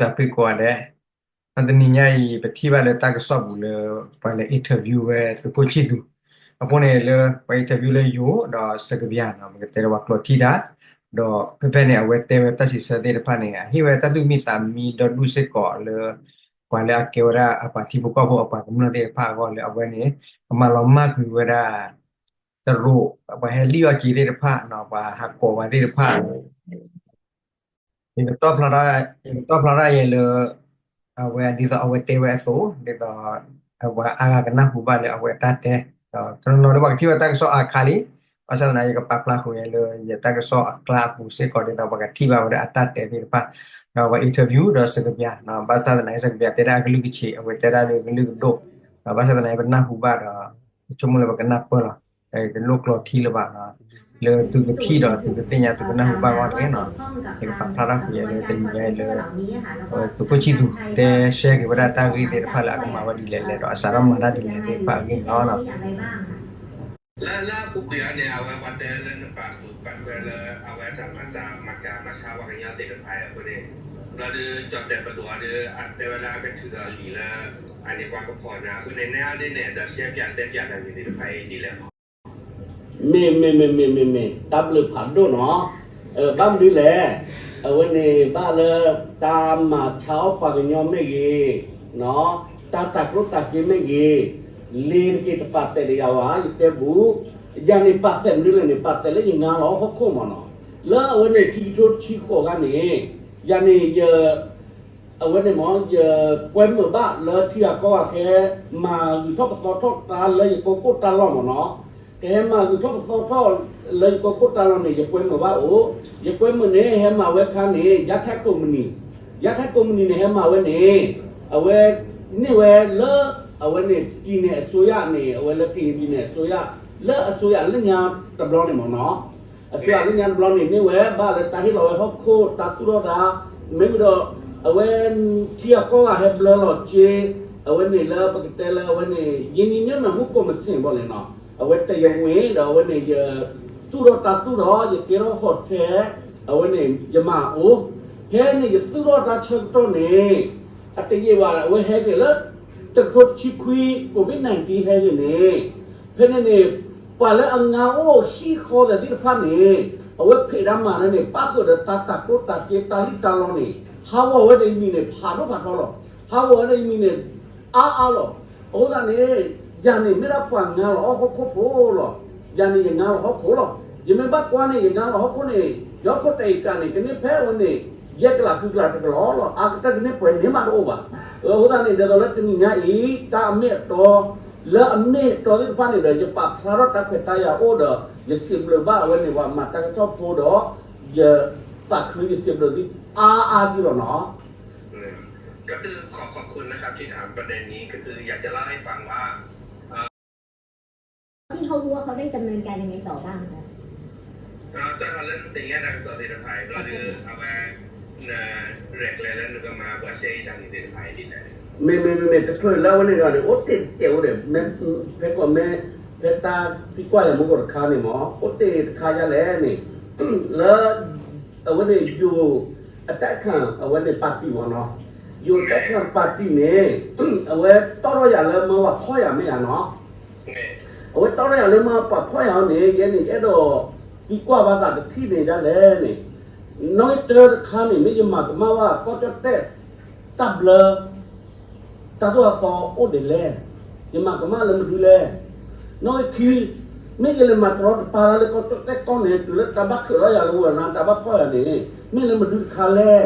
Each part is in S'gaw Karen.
သးပ့ၤကိးဂၤဒဲး, တနံၤညါအံၤ ပထံၣ်ဘၣ်လၢတၢ်ကစီၣ်ပူၤလၢ ပှၤလဲၤ interview ဝဲသုးခိၣ်ဆံၣ်သူး, အဃိန့ၣ်လၢ ပှၤ interview လၢယိၤဒီးစကဘၠၤနီၤ ပကတဲလၢပှၤကျိးထံတၢ်, ဒီးဖဲဖဲန့ၣ် အဝဲတဲဝဲတၢ်စံးဆၢသ့ၣ်တဖၣ်န့ၣ် အဟ့ၣ်ဝဲတၢ်သူၣ်မံသးမံဒီဒူၣ်စ့ၢ်ကီးလၢ ပှၤလၢအကဲဝဲဒၣ်အပှၤထံဖိကီၢ်ဖိအပှၤကမျၢၢ်သ့ၣ်တဖၣ်အဂီၢ်လၢအဝဲန့ၣ် ကမၤလီၤမၢ်ကွံာ်ဝဲဒၣ် တရူး ပှၤဟဲလံၣ်အီၣ်က့သ့ၣ်တဖၣ်နီၤ ပှၤဟးကိးပှၤသ့ၣ်တဖၣ် ယကတီၣ်ဖျါထီၣ်, ယကတီၣ်ဖျါထီၣ်ယဲလၢ အဝဲဒ်သိးအဝဲတဲဝဲအသိး ဒ်သိး ပှၤအါဂၤကနၢ်ဟူဘၣ်လၢအဝဲအတၢ်တဲ, ဒီးတနီၤနီၤဒီးပှၤကထံၣ်ဝဲတၢ်ကစီၣ်အါခါလံ, ဘၣ်ဆၣ်သနာ်က့ ယကပာ်ဖျါဃုာ်ယဲလၢ ယတၢ်ကစီၣ်အကျါအပူၤစ့ၢ်ကီး ဒ်သိးပှၤကထံၣ်ဘၣ်ဝဲဒၣ်အတၢ်တဲသ့ၣ်တဖၣ်, ဒီးပှၤ interview ဒီးစကဘၠၤ, ဘၣ်ဆၣ်သနာ်က့ စကဘၠၤတဲဒၣ်အကလုၢ်ကဆ့း အဝဲတဲဒၣ်ဒီးကလုၢ်ကဒိၣ်, ဒီးဘၣ်ဆၣ်သနာ်က့ ပနၢ်ဟူဘၣ်ဒီး ယဆိကမိၣ်လၢပကနၢ်ပၢၢ်လီၤ, တလိၣ်ကျိးထံလၢၤဘၣ်, လၢသုကထံၣ်ဒီးသုကသ့ၣ်ညါသုကနၢ်ဟူဘၣ်အဂီၢ်န့ၣ်, ယကပာ်ဖျါထီၣ်ဃုာ်ယဲလၢတနံၤညါအံၤလၢ သုးခိၣ်ဆံၣ်သူး တဲရှဲက့ၤဝဲဒၣ်တၢ်ဂ့ၢ်သ့ၣ်တဖၣ်လၢအကမၤဝဲဒ်လဲၣ်လဲၣ်ဒီးအစးထီၣ်မၤတၢ်ဒ်လဲၣ်သ့ၣ်တဖၣ်အဂ့ၢ်န့ၣ်လီၤ. လၢလၢအပူၤကွံာ်အံၤန့ၣ် အဝဲပှၤတဲလၢနပာ်သူၣ်ပာ်သးလၢအဝဲတၢ်မၤတၢ်မၤကၤမၤဆါပှၤကညီသ့ၣ်တဖၣ်အံၤအဃိန့ၣ်, ဘျီဒီးကၠီၣ်တဲၣ်ပဒိၣ်အီၤဒီး အတဲဝဲလၢအကထုးဒီးလံာ်လၢ အန့ၣ်ပှၤကဖီၣ်နၤအဃိန့ၣ် နဲအီၤဒ်န့ၣ် ဒီးရှဲပၠးတဲပၠးတၢ်ဂ့ၢ်သ့ၣ်တဖၣ်အံၤဒ်လဲၣ်မး မ့ၢ်မ့ၢ်မ့ၢ်မ့ၢ်မ့ၢ်မ့ၢ် တၢ်ဘျုးဖးဒိၣ်နီၤ, ဘၣ်မနုၤလဲၣ်, အဝဲန့ၣ်ဘၣ်လၢ တၢ်မၤဆါအီၣ်ပှၤကညီမ့ၢ်ဂ့ၤ, တၢ်တၤကျိၣ်တၤစ့မ့ၢ်ဂ့ၤ, လ့ၤတက့ၤတပာ်သဲးဒီးယၤဘၣ် ယတဲဘူး, ယၤန့ၣ်ပာ်သဲးမနုၤလဲၣ်န့ၣ် ပာ်သဲးလၢယငါလီၤဟီၣ်ခိၣ်မးနီၤ, လၢအဝဲန့ၣ်ခံကထိတဆံဃိးဂၤန့ၣ်, ယၤန့ၣ်ယ အဝဲန့ၣ်မ့ၢ် ယကွဲမုာ်ဘၣ်လၢထံဂၤကီၢ်ဂၤကဟဲ မၤဂုာ်ထီၣ်ပသီထီၣ်တၢ်လၢယကိးကိၣ်တၢ်လီၢ်မ့ၢ်နီၤ, ကဟဲမၤဂုာ်ထီၣ်ပသီထီၣ်လၢယကိးကိၣ်တၢ်လီၢ်န့ၣ် ယကွဲမုာ်ဘၣ်အိၣ်, ယကွဲမုာ်န့ၣ် ဟဲမၤဝဲခါန့ၣ် ယါထါကိးမုၢ်နံၤ, ယါထါကိးမုၢ်နံၤန့ၣ် ဟဲမၤဝဲန့ၣ်, အဝဲ န့ၢ်ဝဲလၢ အဝဲန့ၣ် ပြည်နယ်အစိုးရန့ၣ် အဝဲလၢကရင်ပြည်နယ်အစိုးရ လၢအစိုးရလၢညါတဘျီန့ၣ်မ့ၢ်နီၤ, အစိုးရလၢညါတဘျီန့ၣ် န့ၢ်ဝဲဘၣ်လၢတၢ်ဟ့ၣ်လီၤဝဲဟီၣ်ခိၣ် တၢ်သူၣ်ထီၣ်တၢ်, မ့မ့ၢ်ဒီး အဝဲ ထံဂၤကီၢ်ဂၤဟဲဘျၢလီၤစ့, အဝဲန့ၣ်လၢပကတဲလၢအဝဲန့ၣ် ရင်းနှီးမြှုပ်နှံမှုကော်မရှင် ဘၣ်န့ၣ်နီၤ, အဝဲ တရားဝင် ဒီးအဝဲန့ၣ် ယသူၣ်ထီၣ်တၢ်သူၣ်ထီၣ် ယကဲထီၣ် hotel, အဝဲန့ၣ် ယမၤအိၣ်, ဖဲန့ၣ် ယသူၣ်ထီၣ်တၢ်ဆၢကတီၢ်န့ၣ် အတယံာ်ဘၣ် အဝဲဟဲက့ၤလၢ တကထိတဆံခွံ COVID nineteen ဟဲက့ၤန့ၣ်, ဖဲန့ၣ်န့ၣ် ပှၤလၢအငါအိၣ်ဟံၣ်ဃီသဲးသ့ၣ်တဖၣ်န့ၣ် အဝဲဖံးတၢ်မၤန့ၣ် ပၣ်ဃုာ်ဒီးတၢ်တၤကျိၣ်တၤစ့ တၢ်လံၣ်တၢ်လီန့ၣ် ဟးဂီၤဝဲဒီးယမံၤန့ၣ် ဖးဒိၣ်ဖးထီလီၤ. ဟးဂီၤဝဲဒီးယမံၤန့ၣ် အါအါလီၤ. အဃိသတးန့ၣ် ယၤန့ၣ် မ့ၢ်ဒၣ်ပှၤငါလီၤဟီၣ်ခိၣ်ဖိလီၤ. ယၤန့ၣ် ယငါလီၤဟီၣ်ခိၣ်လီၤ. ယမ့ၢ်ဘၣ်ကွၢ်န့ၣ် ယငါလီၤဟီၣ်ခိၣ်န့ၣ် ယဟီၣ်ခိၣ်တအ့ကၣ်န့ၣ် ကန့ၢ်ဖဲအဝဲန့ၣ် ယဲၢ်ကလးဃုကလးတကလီၤလီၤ. အါကတၢၢ်ကန့ၢ်ပှဲၤန့ၢ်မးတအိၣ်ဘၣ်. အဃိသတးန့ၣ် ဒ်သိးလၢတနံၤညါအံၤ တၢ်အမ့ၢ်အတီ လၢအမ့ၢ်အတီသ့ၣ်တဖၣ်န့ၣ်ဒီး ယပာ်ဖျါထီၣ်တၢ်ခွဲးတၢ်ယာ်အိၣ်ဒီး ယစံးဘျုးဘၣ်အဝဲန့ၣ် ပှၤမၤတၢ်ကစီၣ်ဖိဒီး ယသးခုယစံးဘျုးသုအါအါကံလီၤနီၤ. ก็คือขอขอบคุณนะครับที่ถามประเด็นนี้ ก็คืออยากจะเล่าให้ฟังว่า ที่เขารู้ว่าเขาได้ดำเนินการยังไงต่อบ้างคะ စးထီၣ်လၢနသ့ၣ်ညါတၢ်ကစီၣ်သ့ၣ်တဖၣ်အံၤ ဘျီဒီး အဝဲ န ရဲၣ်ကျဲၤ လၢနကမၤပှၤရှဲအံၤတၢ်ဂ့ၢ်သ့ၣ်တဖၣ်အံၤဒ်လဲၣ်. မ့မ့မ့မ့ တချုးလၢအဝဲန့ၣ်ဒီးန့ၣ် အိၣ်တ့ၢ်တကဲးအိၣ်ဒီး ဖဲကွၢ်မဲ ဖဲတၢ်သံကွၢ်ယၤမူကီၢ်တခါန့ၣ်မ့ၢ် အိၣ်တ့ၢ်တခါယၤလဲၣ်န့ၣ် လၢ အဝဲန့ၣ် ယိၤ အတၢ်ခၣ် အဝဲန့ၣ် ပၣ်တံၣ်မ့ၢ်နီၤ. ယိၤတၢ်ခၣ်ပၣ်တံၣ်န့ၣ် အဝဲတီၢ်ထီၣ်ယၤလၢမၢဝၤဖီၣ်ယၤမ့ၢ်ယၤနီၤ. အဝဲတီၢ်ထီၣ်ယၤလၢမၢပှၤဖီၣ်ယၤအီၤန့ၣ် ယဲန့ၣ် ယအဲၣ်ဒိးသံကွၢ်ဘၣ်သးတထံၣ်န့ၣ်ဒ်လဲၣ်န့ၣ် နီၣ်ဂံၢ်တၢတခါန့ၣ် မ့ၢ်ယမၤကမၣ်ဘၣ်ကီၢ်ကၠီၣ်တဲၣ် တၢ်ဘျၢ တၢ်သိၣ်တၢ်သီအိၣ်ဒ်လဲၣ်, ယမၤကမၣ်လၢမနုၤလဲၣ်. နီၣ်ဂံၢ်ခံ မ့ၢ်ယလဲၤမၤတရီတပါတၢ်လၢကီၢ်ကၠီၣ်တဲၣ်ကီၢ်န့ၣ် တုၤလၢတၢ်ဘၣ်ထုးထီၣ်ယၤလၢဝဲနၤ တၢ်ဘၣ်ဖီၣ်ယၤန့ၣ် မ့ၢ်လၢမနုၤတခါလဲၣ်.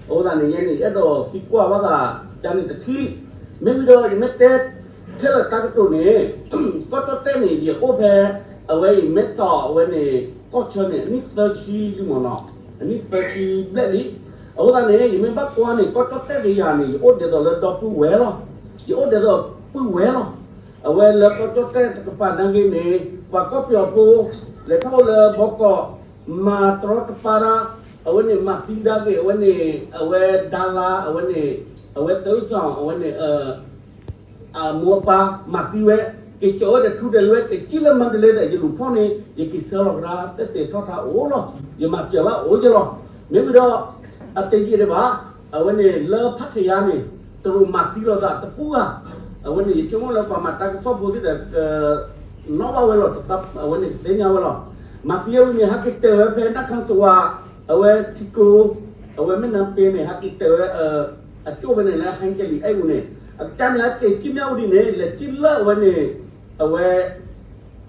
အဃိသတးန့ၣ် ယဲန့ၣ် ယအဲၣ်ဒိးသံကွၢ်ဘၣ်သး ကန့ၣ်တထံၣ်, မ့ၢ်ဝံၤဒီး ယမ့ၢ်တဲ ခဲလၢာ်တၢ်ကတိၤန့ၣ် ကီၢ်ကၠီၣ်တဲၣ်န့ၣ် ယအိၣ်ဖဲ အဝဲအံၤ မဲၢ်သီး အဝဲန့ၣ် ကီၢ်ဆၢန့ၣ် အနံၣ်သၢဆံလံမ့ၢ်နီၤ, အနံၣ်သၢဆံဘျဲၣ်လံ. အဃိသတးန့ၣ် ယမ့ၢ်ဘၣ်ကွၢ်န့ၣ် ကီၢ်ကၠီၣ်တဲၣ်ဒီးယၤန့ၣ် ယအိၣ်ဒ်သိးလၢဒီပုၢ်ဝဲၢ်လီၤ. ယအိၣ်ဒ်သိးပုၢ်ဝဲၢ်လီၤ. အဝဲလၢကီၢ်ကၠီၣ်တဲၣ်တကပၤနာ်က့န့ၣ် ပှၤကီၢ်ပယီၤဖိ လဲၤထီၣ်လၢဘီကီး မၤတရီတပါတၢ် အဝဲန့ၣ် မၤသံဒါက့ၤ အဝဲန့ၣ် အဝဲဒါလါ အဝဲန့ၣ် အဝဲသၢစၢ် အဝဲန့ၣ် အမိၢ်အပၢ် မၤသံဝဲ, က့ၤကၠီၤဝဲဒီးထူဒီးလွဲ က့ၤကံၣ်လၢမၤတလဲသး ယလူၤဖီၣ်န့ၣ် ယက့ၤဆၢလီၤကဒါ သ့ၣ်သ့ၣ်ထီၣ်ထါအိၣ်လီၤ. ယမၤစၢၤဘၣ်အိၣ်က့လီၤ. မ့ၢ်ဝံၤဒီး အတယံာ်ဒံးဘၣ် အဝဲန့ၣ်လၢဖးထယါန့ၣ် တရူးမၤသံလိာ်သးတပူၤဧါ. အဝဲန့ၣ်ယဆိကမိၣ်လၢပှၤမၤတၢ်ကစီၣ်ဖိသ့ၣ်ဒီး နီၣ်ဘၣ်ဝဲလီၤ, အဝဲန့ၣ်ကသ့ၣ်ညါဝဲလီၤ. မၤသံဝဲဝံၤန့ၣ် ဟဲက့ၤတၢၢ်ဝဲဖဲနၢ်ခါစဝၤ အဝဲထံကျိ အဝဲမ့ၢ်နၢ်ပ့ၤန့ၣ် ဟဲက့ၤတၢၢ်ဝဲ အကၠိၣ်ဖဲန့ၣ်လၢ ဟဲကဲလံ အဲၣ်အူန့ၣ် အကစၢ်န့ၣ် ဟဲက့ၤကံၣ်မၠၣ်ဝတံၤန့ၣ် လဲၤကံၣ်လၢအဝဲန့ၣ် အဝဲ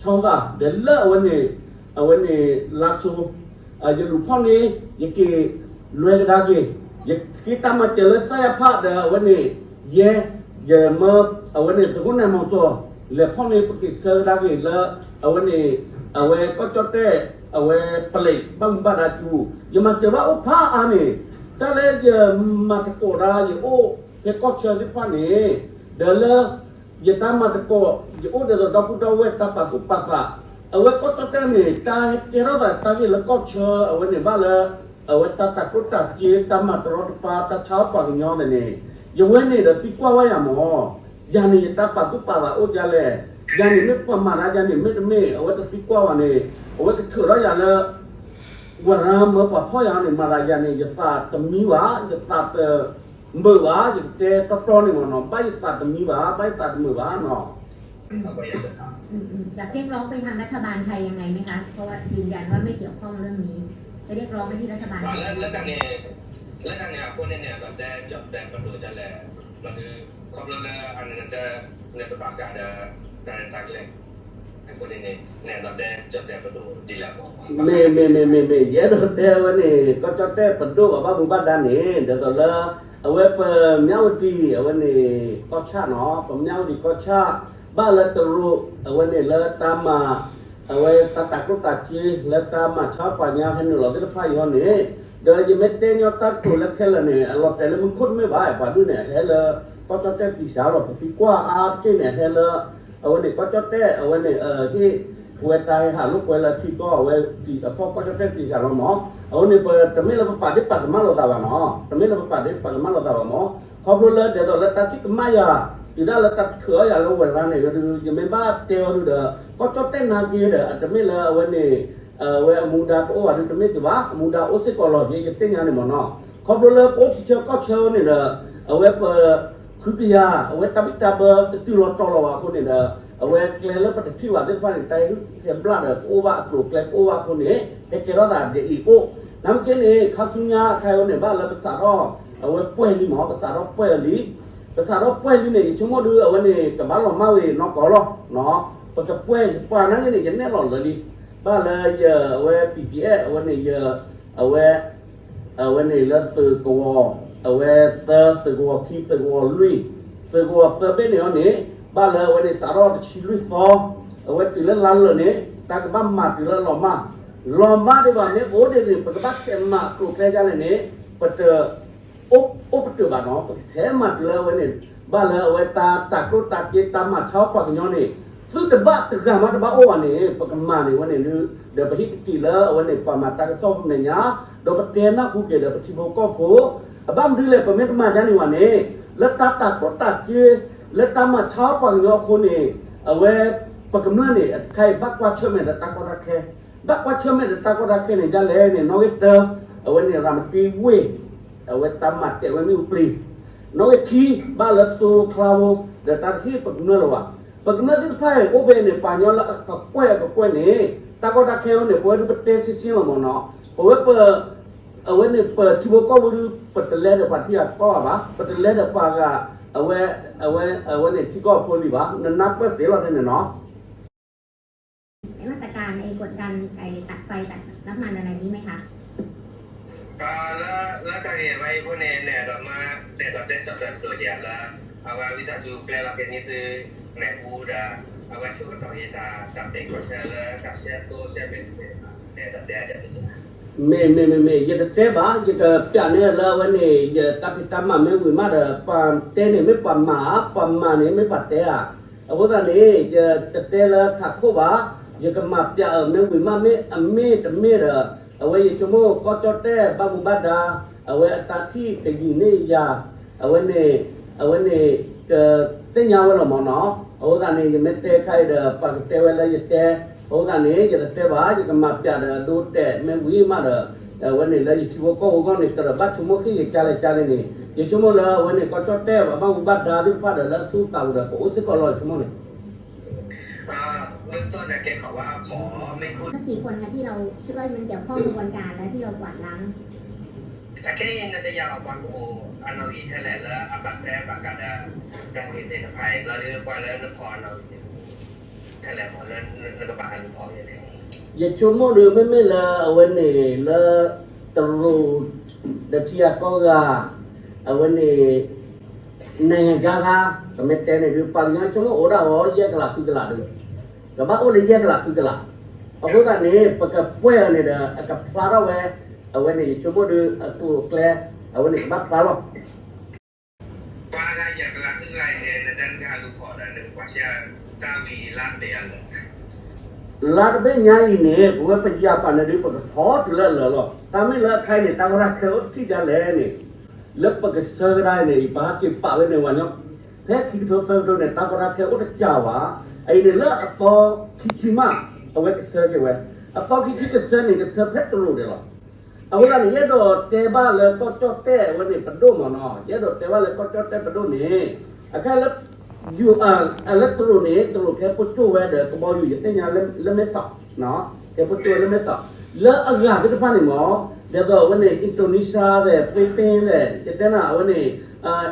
ဆီသၣ် ဒီးလၢအဝဲန့ၣ် အဝဲန့ၣ် လါစိ ယလူၤဖီၣ်န့ၣ် ယက့ၤလွဲကဒါက့ၤ ယဃ့တၢ်မၤစၢၤလၢ စၢ်ယါဖး ဒီးအဝဲန့ၣ် ယဲ ယမၢ အဝဲန့ၣ် သကိးနဲၣ်မီၤစီၤ လဲၤဖီၣ်န့ၣ် ပက့ၤဆၢကဒါက့ၤလၢ အဝဲန့ၣ် အဝဲကီၢ်ကၠီၣ်တဲၣ် အဝဲပလဲးဘၣ်မူဘၣ်ဒါကၠူ ယမၤစၢၤဘၣ်အိၣ်ဖးအါန့ၣ် တၢ်လၢယမၤသကိးဒၣ် ယအိၣ်ဖဲကီၢ်ဆၢသ့ၣ်တဖၣ်န့ၣ် ဒီးလၢ ယတၢ်မၤသကိး ယအိၣ်ဒ်သိးဒီပုၢ်ဒီဝဲၢ်တၢ်ပာ်သူၣ်ပာ်သး အဝဲကီၢ်ကၠီၣ်တဲၣ်န့ၣ် တၢ်ဟဲကဲထီၣ်သးတၢ်ဂ့ၢ်လၢကီၢ်ဆၢ အဝဲန့ၣ်ဘၣ်လၢ အဝဲတၢ်တၤကျိၣ်တၤစ့ တၢ်မၤတရီတပါ တၢ်ဆါအီၣ်ပှၤကညီသ့ၣ်န့ၣ် ယဝဲန့ၣ်ဒီးသံကွၢ်ဝဲယၤမၢ်, ယၤန့ၣ်ယတၢ်ပာ်သူၣ်ပာ်သးအိၣ်ဒ်လဲၣ်, ယၤန့ၣ်မ့ၢ်ပှၤမၤတၢ် ယၤန့ၣ်မ့ၢ်တမ့ၢ် အဝဲတသံကွၢ်ဘၣ်န့ၣ် အဝဲကထုးထီၣ်ယၤလၢ ဝဲရၤမၢပှၤဖီၣ်ယၤန့ၣ် မၤသးယၤန့ၣ် ယသးတမံဘၣ် ယသးတမုာ်ဘၣ် ယကတဲတီတီန့ၣ်မၢ်နီၤ ဘၣ်ယသးတမံဘၣ် ဘၣ်ယသးတမုာ်ဘၣ်နီၤ อืมอืมอยากเรียกร้องไปทางรัฐบาลไทยยังไงไหมคะ เพราะว่ายืนยันว่าไม่เกี่ยวข้องเรื่องนี้ จะเรียกร้องไปที่รัฐบาลไทย လၢ လၢတၢ်န့ၣ် လၢတၢ်န့ၣ်အဃိန့ၣ်န့ၣ် ဒီးတဲကၠီၣ်တဲၣ်ပဒိၣ်ဒ်လဲၣ် မ့ၢ်ဒုး ခီဖျိလၢအန့ၣ် နတဘၣ်ဃးဒီး တၢ်ရဲၣ်တၢ်ကျဲၤ အဃိန့ၣ်န့ၣ် နအဲၣ်ဒိးတဲကၠီၣ်တဲၣ်ပဒိၣ်ဒ်လဲၣ်မၢ် မ့ၢ် မ့ၢ် မ့ၢ် မ့ၢ် မ့ၢ် ယအဲၣ်ဒိးတဲဝဲန့ၣ် ကီၢ်ကၠီၣ်တဲၣ်ပဒိၣ်အဘၣ်မူဘၣ်ဒါန့ၣ် ဒ်သိးလၢ အဝဲပမၠၣ်ဝတံၤ အဝဲန့ၣ် ကီၢ်ဆၣ်နီၤ ပမၠၣ်ဝတံၤကီၢ်ဆၣ် ဘၣ်လၢတရူး အဝဲန့ၣ်လၢတၢ်မၤ အဝဲတၢ်တၤကျိၣ်တၤစ့ လၢတၢ်မၤဆါပှၤကညီဟဲနုာ်လီၤသ့ၣ်တဖၣ်အံၤဟီန့ၣ် ဒီးယမ့ၢ်တဲညီတၢ်ကတိၤလၢခဲလၢာ်န့ၣ် အလီၤတဲာ်လၢမူခိၣ်တမ့ၢ်ဘၣ် ပှၤဒုးန့ၣ် အဟဲလၢ ကီၢ်ကၠီၣ်တဲၣ်သံစးလီၤ ပသံကွၢ်အါတက့ၢ်န့ၣ် အဟဲလၢ အဝဲန့ၣ် ကီၢ်ကၠီၣ်တဲၣ် အဝဲန့ၣ် ဟ့ၣ် ဝဲတၢ်ဟဲဟးလိာ်ကွဲလၢထံကီၢ်အဝဲ အဖီၣ်ကီၢ်ကၠီၣ်တဲၣ်သံစးလီၤမၢ် အဃိန့ၣ် ပတမ့ၢ်လၢပပာ်ဒ့ၣ်ပာ်ကမၣ်လိာ်သးဘၣ်နီၤ တမ့ၢ်လၢပပာ်ဒ့ၣ်ပာ်ကမၣ်လိာ်သးဘၣ်မၢ် ခီဖျိလၢဒ်သိးလၢတၢ်ထံၣ်ကမၣ်ယၤ တုၤဒၣ်လၢတၢ်ထုးအီၣ်ယၤလၢဝဲရၤန့ၣ်ဒီး ယမ့ၢ်ဘၣ်တဲအီၤဒုဒီး ကီၢ်ကၠီၣ်တဲၣ်နာ်က့ဒီး အတမ့ၢ်လၢအဝဲန့ၣ် အဝဲအမူဒါတအိၣ်ဘၣ်ဒုတမ့ၢ်တဘၣ် အမူဒါအိၣ်စ့ၢ်ကီးလီၤ ယဲယသ့ၣ်ညါန့ၣ်မၢ်နီၤ ခီဖျိလၢပအိၣ်ထံဆၢကီၢ်ဆၢန့ၣ်ဒီး အဝဲပ ဃုကယၤ အဝဲတၢ်ဘံၣ်တၢ်ဘၢတတုၤလီၤတီၤလီၤဘၣ်အဃိန့ၣ်ဒီး အဝဲကျဲလၢပတထံၣ်ဘၣ်သ့ၣ်တဖၣ်န့ၣ် တၢ်ဟဲဟုၣ်ဟဲဘျၣ်ဒီး ကအိၣ်ဘၣ်အကျိၤအကျဲကအိၣ်ဘၣ်အဃိန့ၣ် ဟဲကဲထီၣ်သးဒ်အံၤအိၣ် နမ့ၢ်က့န့ၣ် ခါဆူညါအခါအံၤန့ၣ် ဘၣ်လၢပစးထီၣ် အဝဲပှဲၢ်လံမၢ် ပစးထီၣ်ပှဲၢ်အီၤလံ ပစးထီၣ်ပှဲၢ်လံန့ၣ် ယဆိကမိၣ်ဒု အဝဲန့ၣ် ကဘၣ်လီၤမၢ်ဝဲနီၢ်ကီၢ်လီၤ ပကပှဲၢ်ပှၤနာ်က့န့ၣ် ယနဲၣ်လီၤလၢာ်လံ ဘၣ်လၢယ အဝဲ ပံကံအဲၣ် အဝဲန့ၣ် ယ အဝဲ အဝဲန့ၣ်လၢသုးကဝီၤ အဝဲသၢ သုးကဝီၤခံ သုးကဝီၤလွံၢ် သုးကဝီၤသၢဘ့ၣ်န့ၣ်အီၤန့ၣ် ဘၣ်လၢအဝဲန့ၣ်စးထီၣ်တဆံလွံၢ်သီ အဝဲတုၤလၢလါလၢာ်န့ၣ် တၢ်ကဘၣ်မၤတုၤလၢအလီၤမၢ် လီၤမၢ်ဒံးဘၣ် မ့ၢ်အိၣ်ဒ်န့ၣ် ပကဘၣ်ဆဲးမၤအကျိၤအကျဲဒ်လဲၣ်န့ၣ် ပတ အိၣ်ပတုာ်ဘၣ်နီၤ ပကဆဲးမၤတုၤလၢအဝဲန့ၣ် ဘၣ်လၢအဝဲတၢ်တၤကျိၣ်တၤစ့ တၢ်မၤဆါအီၣ်ပှၤကညီန့ၣ် သုတဘၣ်တဂၤမးတဘၣ်အိၣ်ဘၣ်န့ၣ် ပကမၤန့ၢ်ဝဲန့ၣ်ဒု ဒီးပဟံးကတံာ်လၢအဝဲန့ၣ် ပှၤမၤတၢ်ကစီၣ်ဖိမဲာ်ညါ ဒီးပတဲနၢ်ဟူက့ၤဒီးပထံဖိကီၢ်ဖိ အဘၣ်မနုၤလဲၣ် ပမ့ၢ်တမၤဒ်န့ၣ်ဘၣ်န့ၣ် လၢတၢ်တၤကျိၣ်တၤစ့ လၢတၢ်မၤဆါအီၣ်ပှၤကညီအဃိန့ၣ် အဝဲ ပကမျၢၢ်န့ၣ် အခါအံၤဘၣ်ကွၢ်ဆၢၣ်မဲာ်ဒီးတၢ်ကီတၢ်ခဲ ဘၣ်ကွၢ်ဆၢၣ်မဲာ်ဒီးတၢ်ကီတၢ်ခဲန့ၣ် ဒ်လဲၣ်န့ၣ် နီၣ်ဂံၢ်တၢ အဝဲန့ၣ် ရၤမတံဝ့ၢ် အဝဲတၢ်မၤတဲာ်ဝဲမ့ၣ်အူပျံၤ နီၣ်ဂံၢ်ခံ ဘၣ်လၢသိချါဖိ ဒီးတၢ်တဟ့ၣ်ပကမျၢၢ်လၢၤဘၣ် ပကမျၢၢ်သ့ၣ်တဖၣ်အံၤ အိၣ်ဖဲန့ၣ် ပှၤကညီလၢအကကွဲၢ်အကကွဲၢ်န့ၣ် တၢ်ကီတၢ်ခဲဝဲန့ၣ် ပဝဲဒုပတဲဆ့ဆ့လီၤမၢ်နီၤ ပဝဲပ အဝဲန့ၣ်ပထံဖိကီၢ်ဖိဒု ပတလဲဒီးပှၤထံဂၤကီၢ်ဂၤဘၣ် ပတလဲဒီးပှၤဂၤ အဝဲ အဝဲ အဝဲန့ၣ်ထံကီၢ်ဖိလံၤဘၣ် နနၢ်ပၢၢ်သ့လီၤထဲန့ၣ်နီၤ มาตรการไอ้กดดันไอ้ตัดไฟตัดน้ำมันอะไรนี้ไหมคะ လၢ လၢတၢ်ဂ့ၢ်ဝဲအံၤအဃိန့ၣ် နဲဒိးမၤ နဲဒိးတဲကၠီၣ်တဲၣ်ပဒိၣ်ယဲလၢ အဝဲဝံသးစူၤပျဲလီၤက့ၤန့ၢ်သု နဲၣ်အူဒီး အဝဲဆိကတီၢ်က့ၤတၢ် တၢ်ပ့ၤကီၢ်ဆၢလၢတၢ်ဆှၢသိဆှၢမဲာ်တဖၣ် နဲဒိးတဲဒ်န့ၣ် မ့ၢ် မ့ၢ် မ့ၢ် မ့ၢ် ယတတဲဘၣ် ယကပျးန့ၢ်လၢအဝဲန့ၣ် ယတၢ်ဖံးတၢ်မၤမ့ၢ်ဝံၤမးဒီး ပှၤတဲန့ၣ်မ့ၢ်ပှၤမၤဧါ ပှၤမၤန့ၣ်မ့ၢ်ပှၤတဲဧါ အဃိသတးန့ၣ် ယတတဲလၢထးခိၣ်ဘၣ် ယကမၤပျးအၢၣ်မ့ၢ်ဝံၤမး မ့ၢ်အမ့ၢ်တမ့ၢ်ဒီး အဝဲယဆိကမိၣ်ကီၢ်ကၠီၣ်တဲၣ်ဘၣ်မူဘၣ်ဒါ အဝဲအတၢ်ထံၣ်တယံာ်န့ၢ်ယၤ အဝဲန့ၣ် အဝဲန့ၣ် ကသ့ၣ်ညါဝဲလီၤမၢ်နီၤ အဃိသတးန့ၣ် ယမ့ၢ်တဲခါအံၤဒီး ပှၤကတဲဝဲလၢယတဲ အဃိသတးန့ၣ် ယတတဲဘၣ် ယကမၤပျးဒီးအဒိတဲာ်မ့ၢ်ဝံၤမးဒီး အဝဲန့ၣ်လၢယထံဖိကီၢ်ဖိအဂီၢ်န့ၣ် ကဘၣ်ဆိကမိၣ်ဃ့ၢ်ဂ့ၤကလဲၣ်ကလဲၣ်န့ၣ် ယဆိကမိၣ်လၢအဝဲန့ၣ် ကီၢ်ကၠီၣ်တဲၣ် ပှၤဘၣ်မူဘၣ်ဒါသ့ၣ်တဖၣ်ဒီး လၢအသူၣ်အသးပူၤဒီး ကအိၣ်စ့ၢ်ကီးလီၤ ယဆိကမိၣ်န့ၣ် เบื้องต้นนะแกขอว่าขอไม่พูด สักกี่คนคะที่เราคิดว่ามันเกี่ยวข้องขบวนการและที่เรากวาดล้าง แต่แค่ในระยะออกมาก็โอ้ အနီၣ်ဂံၢ်ထဲလဲၣ်လၢအဘၣ်ထွဲဘၣ်ဃးဒီး တၢ်ဂ့ၢ်သ့ၣ်တဖၣ်အံၤ ဘျီဒုးပှၤလၢနဖီၣ်အနီၣ်ဂံၢ်န့ၣ် ထဲလဲၣ်မ့ၢ်လၢနကဘၣ်ဟးလူၤဖီၣ်ဂ့ၤန့ၣ် ယဆိကမိၣ်ဒီး မ့မ့ၢ်လၢအဝဲန့ၣ် လၢတရူး ဒီးထံဂၤကီၢ်ဂၤ အဝဲန့ၣ် နိုင်ငံခြားသား ပမ့ၢ်တဲန့ၣ်ဒုး ပှၤကညီဆိကမိၣ်အိၣ်ဒၣ်ဝဲယဲၢ်ကလးဃုကလးဒီး ကဘၣ်အိၣ်လၢယဲၢ်ကလးဃုကလး အဃိသတးန့ၣ် ပကကွဲၢ်အီၤန့ၣ်ဒီး အကဖျါထီၣ်ဝဲ အဝဲန့ၣ် ယဆိကမိၣ်ဒီး အကျိၤအကျဲ အဝဲန့ၣ်ကဘၣ်ဖျါလီၤ ပှၤဂၤယဲၢ်ကလးဃုကလးအံၤန့ၣ် နတဲနကဟးလူၤဖီၣ်ဒီး နကကွၢ်ဆၢတၢ်ဝံၤလါတဘ့ၣ်အလၢာ် လါတဘ့ၣ်ညါအံၤန့ၣ် ပဝဲပယီၤပာ်န့ၣ်ဒုး ပကဖီၣ်တုၤလၢအလၢာ်လီၤ. တၢ်မ့ၢ်လၢအခါအံၤန့ၣ် တၢ်ကီတၢ်ခဲအိၣ်တထံၣ်ဒ်လဲၣ်န့ၣ် လၢပကဆၢကဒါအံၤန့ၣ် ယပဟဲက့ၤပာ်ဝဲန့ၣ်ဝဲညီ ဖဲခံကထိသၢကထိန့ၣ် တၢ်ကီတၢ်ခဲအိၣ်တစှၤဘၣ်. အအံၤန့ၣ် လၢအသီခံဆံမး အဝဲကဆၢက့ၤဝဲ အသီခံဆံကဆၢန့ၣ် ကဆၢဖဲတရူးန့ၣ်လီၤ. အဃိသတးန့ၣ် ယအဲၣ်ဒိးတဲဘၣ်လၢကီၢ်ကၠီၣ်တဲၣ်အဝဲန့ၣ်ပဒိၣ်မ့ၢ်နီၤ, ယအဲၣ်ဒိးတဲဘၣ်လၢကီၢ်ကၠီၣ်တဲၣ်ပဒိၣ်န့ၣ် အခဲလၢ ယူၤ လၢတရူးန့ၣ် တရူးကဟဲပိၢ်ကၠိၣ်ဝဲဒီးကဘီယူၤ ယသ့ၣ်ညါလၢမဲၢ်ဆီး, ကဟဲပိၢ်ကၠိၣ်ဝဲလၢမဲၢ်ဆီး, လၢအဂၤသ့ၣ်တဖၣ်န့ၣ်မ့ၢ် ဒ်သိးအဝဲန့ၣ် Indonesia သဲး Philippines သဲး ယတဲနၤ အဝဲန့ၣ်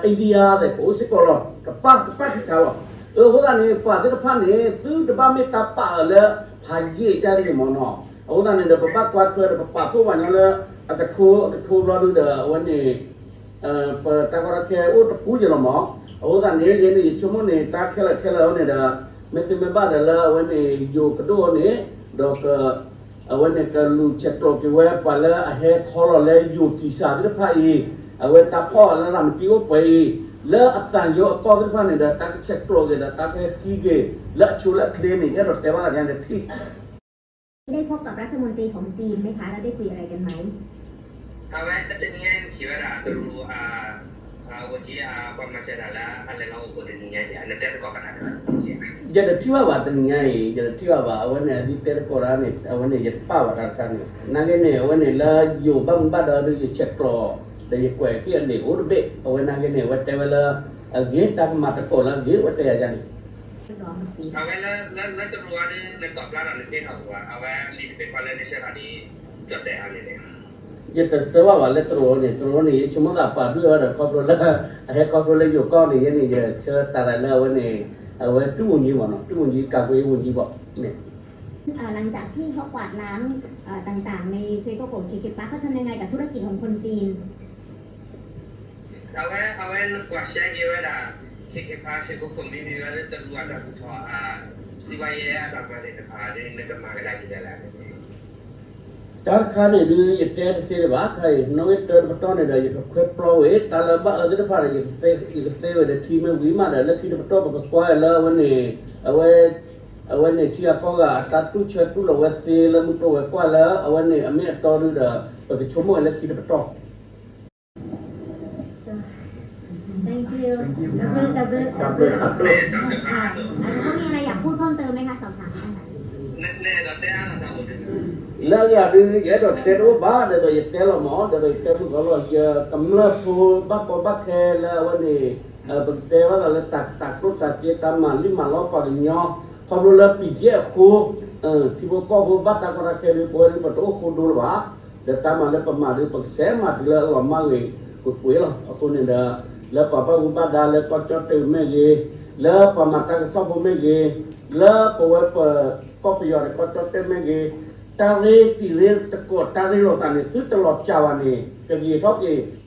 India သဲး ကအိၣ်စ့ၢ်ကီးလီၤ. ကပၣ်ကပၣ်ခံခါလီၤ. အဃိသတးန့ၣ် ပှၤသ့ၣ်တဖၣ်န့ၣ် သုတဘၣ်မ့ၢ်တၢ်ပာ်အီၤလၢ ဖးယံာ်ကၢ်တဂ့ၤမ့ၢ်နီၤ. အဃိသတးန့ၣ်ဒီး ပဘၣ်ကွၢ်ထွဲဒီး ပပာ်ဖှိၣ်ပှၤညီလၢ အကထိ အကထိဘျီဒုဒီး အဝဲန့ၣ် ပတၢ်ကီတၢ်ခဲအိၣ်တပူၤယလီၤမး. အဃိသတးန့ၣ် ယဲန့ၣ် ယဆိကမိၣ်န့ၣ် တၢ်ခဲလၢာ်ခဲလၢာ်အံၤန့ၣ်ဒီး မ့ၢ်သ့မ့ၢ်ဘၣ်ဒီးလၢအဝဲန့ၣ် ယိၤကဒိၣ်အံၤန့ၣ် ဒီး အဝဲန့ၣ် ကလူၤဆဲးကျိးက့ၤဝဲပှၤလၢအဟဲခီလီၤလၢယိၤကံၢ်စၢ်သ့ၣ်တဖၣ်အံၤ, အဝဲတၢ်ဖီၣ်လၢရၤမတံအိၣ်ပှဲၤအံၤ, လၢအသးယိၤအကီၢ်သ့ၣ်တဖၣ်န့ၣ်ဒီး တၢ်ကဆဲးကျိးက့ၤဒီး တၢ်ကဟဲဃံက့ၤ လၢအဆိလၢအချ့န့ၣ် ယအဲၣ်ဒိးတဲဘၣ်သးန့ၣ်တထံၣ် ได้พบกับรัฐมนตรีของจีนไหมคะ แล้วได้คุยอะไรกันไหม အဝဲတနံၤညါအံၤ နထံၣ်ဝဲဒၣ်တရူး အ ဝန်ကြီး ပှၤမၤစၢၤတၢ်လၢအလဲၤလီၤအိၣ်ဖှိၣ်တနံၤညါအံၤ နတဲသကိးဘၣ်တၢ်န့ၣ်ဘၣ် ယတထံၣ်ဘၣ်ဘၣ်တနံၤညါအံၤ ယတထံၣ်ဘၣ်ဘၣ် အဝဲန့ၣ် အဒုးတဲသကိးတၢ်န့ၣ် အဝဲန့ၣ် ယတပာ်ဘၣ်တၢ်တခါန့ၣ် နာ်က့န့ၣ် အဝဲန့ၣ်လၢယိၤဘၣ်မူဘၣ်ဒါဒီး ယဆဲးကျိး ဒီးယကွဲးက့ၤအန့ၣ်အိၣ်တဘ့ၣ် အဝဲနာ်က့န့ၣ် အဝဲတဲဝဲလၢ အဂ့ၤတၢ်ကမၤသကိးလၢအဂ့ၤ အဝဲတဲယၤယၤန့ၣ် အဝဲလၢ လၢတရူးအံၤ နကိးဖျါထီၣ်နသ့ထီၣ်ပူၤဘၣ် အဝဲလံာ်တဘ့ၣ်ဖီလၢနဆှၢထီၣ်ဒ် ကၠီၣ်တဲၣ်အါန့ၣ်န့ၣ် ယတဆၢဘၣ်ဘၣ်လၢတရူးန့ၣ် တရူးန့ၣ် ယဆိကမိၣ်သးပာ်ဒွဲၣ်ဝဲဒီးခီဖျိလၢ အဟဲခီဖျိလၢယိၤကီၢ်န့ၣ် ယဲန့ၣ် ယဆၢတၢ်ဒၣ်လၢအဝဲန့ၣ် အဝဲဒုဝန်ကြီးမ့ၢ်နီၤ ဒုဝန်ကြီး ကာကွယ်ရေးဝန်ကြီးပေါ့န့ၣ် เอ่อ หลังจากที่เขากวาดล้าง เอ่อ ต่างๆ ในทริปฮ่องกง เค เค ปาร์ค เขาทำยังไงกับธุรกิจของคนจีน အဝဲ အဝဲနကွၢ်ဆှဲက့ၤဝဲဒၣ် เค เค ปาร์ค เค เค ปาร์ค မ့မ့ၢ်ဝဲလၢတရူးအတၢ်သူၣ်ထီၣ် စံးဘၣ်ယဲအတၢ်မၤသ့ၣ်တဖၣ်ဒီး နကမၤကဒါက့ၤဒ်လဲၣ်န့ၣ် တၢ်တခါန့ၣ်ဒုး ယတဲတသ့လၢၤဘၣ် ခါအံၤ နီၣ်ဂံၢ်တၢတပတီၢ်န့ၣ်ဒီး ယကခွဲးပျီဝဲ တၢ်လၢဘၣ်အၢသ့ၣ်တဖၣ်ဒီး ယကသ့ဝဲဒီး ထံမ့ၢ်ဝံၤမးဒီး လၢခံတပတီၢ် ပကကွၢ်လၢအဝဲန့ၣ် အဝဲ အဝဲန့ၣ် ထံဂၤကီၢ်ဂၤ အတၢ်တူၢ်ဆၢတူၢ်လီၤဝဲသ့လၢမုၢ်ကျိၤဝဲၤကွာ်လၢ အဝဲန့ၣ် အမ့ၢ်အတီဒုဒီး ပကဆိကမိၣ်ဝဲလၢခံတပတီၢ် Thank you တၢ်ဘျုး တၢ်ဘျုး อ่ะ แล้วก็มีอะไรอยากพูดเพิ่มเติมไหมคะ สอบถามได้ค่ะ လၢအဂၤဒုး ယအဲၣ်ဒိးတဲတအိၣ်ဘၣ် ဒ်သိးယတဲလီၤမး ဒ်သိးယတဲမုၢ်ကီၢ်လီၤ ယကမျၢၢ်ဖိဘၣ်ကီဘၣ်ခဲလၢ အဝဲန့ၣ် ပကတဲဘၣ်သးလၢတၢ်တၢ်ကျိၣ်တၢ်စ့ တၢ်မၤလံၣ်မၤလီပှၤကညီ ခီဖျိလၢ ပံၤယဲၢ် အဃိ ထံဖိကီၢ်ဖိဘၣ်တၢ်ကီတၢ်ခဲဒုး ပဝဲဒုး ပတအိၣ်ဃိဒိလၢၤဘၣ် ဒီးတၢ်မၤလၢပမၤဒုး ပကဆဲးမၤတုၤလၢအလီၤမၢ်ဂ့ၤကွ့ၢ်ကွ့ၢ်လီၤ. အဃိန့ၣ်ဒီး လၢပှၤဘၣ်မူဘၣ်ဒါလၢကီၢ်ကၠီၣ်တဲၣ်မ့ၢ်ဂ့ၤ, လၢပှၤမၤတၢ်ကစီၣ်ဖိမ့ၢ်ဂ့ၤ, လၢပဝဲပကီၢ်ပယီၤဒီးကီၢ်ကၠီၣ်တဲၣ်မ့ၢ်ဂ့ၤ, တၢ်ရ့တံၤရ့သကိးတၢ်ရ့လိာ်သးန့ၣ် သုတလီၤစှၤဘၣ်န့ၣ် ကဂ့ၤထီၣ်က့ၤ